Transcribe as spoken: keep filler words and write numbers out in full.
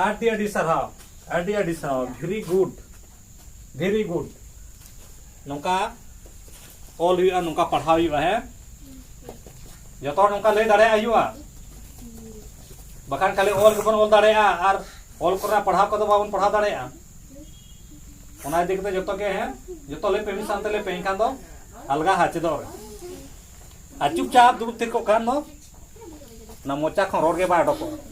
ᱟᱹᱰᱤ ᱟᱹᱰᱤ ᱥᱟᱨᱦᱟᱣ, ᱟᱹᱰᱤ ᱟᱹᱰᱤ ᱥᱟᱨᱦᱟᱣ᱾ Very good, very good. ᱱᱚᱝᱠᱟ ᱚᱞ ᱦᱩᱭᱩᱜᱼᱟ, ᱱᱚᱝᱠᱟ ᱯᱟᱲᱦᱟᱣ ᱦᱩᱭᱩᱜᱼᱟ᱾ ᱦᱮᱸ, ᱡᱚᱛᱚ ᱦᱚᱲ ᱱᱚᱝᱠᱟ ᱞᱟᱹᱭ ᱫᱟᱲᱮᱭᱟᱜ ᱦᱩᱭᱩᱜᱼᱟ, ᱵᱟᱠᱷᱟᱱ ᱠᱷᱟᱹᱞᱤ ᱚᱞ ᱜᱮᱵᱚᱱ ᱚᱞ ᱫᱟᱲᱮᱭᱟᱜᱼᱟ ᱟᱨ ᱚᱞ ᱠᱚᱨᱮᱱᱟᱜ ᱯᱟᱲᱦᱟᱣ ᱠᱚᱫᱚ ᱵᱟᱵᱚᱱ ᱯᱟᱲᱦᱟᱣ ᱫᱟᱲᱮᱭᱟᱜᱼᱟ᱾ ᱚᱱᱟ ᱤᱫᱤ ᱠᱟᱛᱮ ᱡᱚᱛᱚ ᱜᱮ, ᱦᱮᱸ, ᱡᱚᱛᱚ ᱞᱟᱹᱭ ᱯᱮ, ᱢᱤᱫ ᱥᱟᱶᱛᱮ ᱞᱟᱹᱭ ᱯᱮ, ᱮᱱᱠᱷᱟᱱ ᱫᱚ ᱟᱞᱜᱟ ᱦᱟ ᱪᱮᱫᱚᱜ ᱨᱮ᱾ ᱟᱨ ᱪᱩᱯᱪᱟᱯ ᱫᱩᱲᱩᱵ ᱛᱷᱤᱨ ᱠᱚᱜ ᱠᱷᱟᱱ ᱫᱚ ᱚᱱᱟ ᱢᱚᱪᱟ ᱠᱷᱚᱱ ᱨᱚᱲ ᱜᱮ ᱵᱟᱭ ᱚᱰᱚᱠᱚᱜᱼᱟ᱾